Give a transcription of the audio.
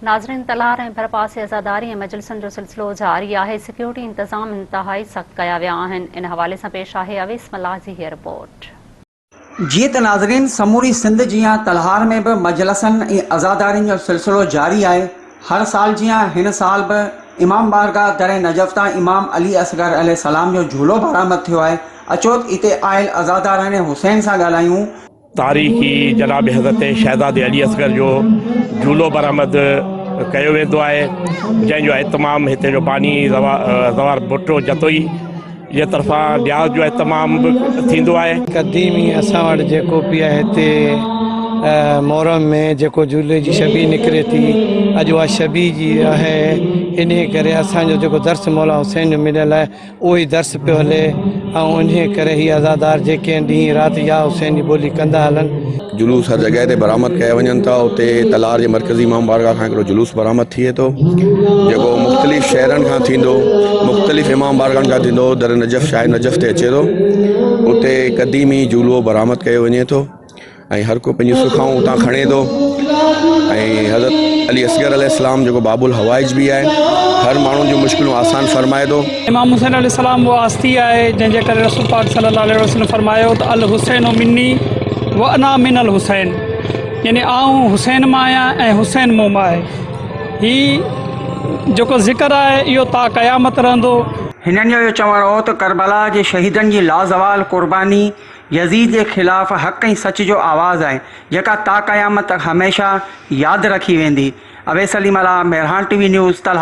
ناظرين تلهار ۽ ڀرپاسي عزاداري ۽ مجلسن جو سلسلو جاري آهي، سيڪيورٽي انتظام انتهائي سخت ڪيا ويا آهن، ان حوالي سان پيش آهي اويس ملاح جي هيء رپورٽ. جيئن ته ناظرين سموري سنڌ جيان تلهار ۾ به مجلسن ۽ عزادارين جو سلسلو جاري آهي، هر سال جيان هن سال به امام بارگاهه در نجف تان امام علي اصغر عليه السلام جو جهولو برآمد ٿيو آهي، اچو ته اتي آيل عزاداران حسين سان ڳالهايون. تاريخي جناب حضرت شهزادي علي اصغر جو جهولو برآمد ڪيو ويندو آهي جنهن جو اهتمام هتي جو باني زوار ڀٽو جتوئي جي طرفان نياز جو اهتمام به ٿيندو آهي. قديمي اسان وٽ جيڪو به آهي هتي محرم ۾ جيڪو جهولي جي شبيهه نڪري ٿي اڄ اها شبيهه جي آهي انهي ڪري اسان جو جيڪو درس مولا حسين جو مليل آهي اهو ئي درس پيو هلي ۽ انهيء ڪري هي عزادار جيڪي ڏينهن رات يا حسين جي ٻولي ڪندا هلن. جلوس هر جڳهه تي برآمد ڪيا وڃن ٿا اتي تلهار جي مرڪزي امام بارگاهه کان هڪڙو جلوس برآمد ٿئي ٿو جيڪو مختلف شهرن کان ٿيندو مختلف امام بارگاهن کان ٿيندو در نجف شاهه نجف تي اچي ٿو اتي قديمي جهولو برآمد ڪيو وڃي ٿو ۽ هر ڪو پنهنجون سکائون اتان کڻي ٿو ۽ حضرت علي اصغر عليه السلام جيڪو باب الحوائج به آهي هر ماڻهو جون مشڪلون آسان فرمائي ٿو. امام حسين عليه السلام اها هستي آهي جنهن جي ڪري رسول پاڪ صلي الله عليه وسلم فرمايو ته الحسين مني وانا من الحسين يعني آئون حسين مان آهيان ۽ حسين مون مان آهي هي جيڪو ذڪر آهي اهو تا قيامت رهندو. هنن جو اهو چوڻ هو ته ڪربلا جي شهيدن جي لازوال قرباني يزيد جي خلاف حق ۽ سچ جو آواز آهي، جيڪا تا قيامت تڪ هميشه ياد رکي ويندي. Awais Ali Mallah, Mehran T V news, Talhar.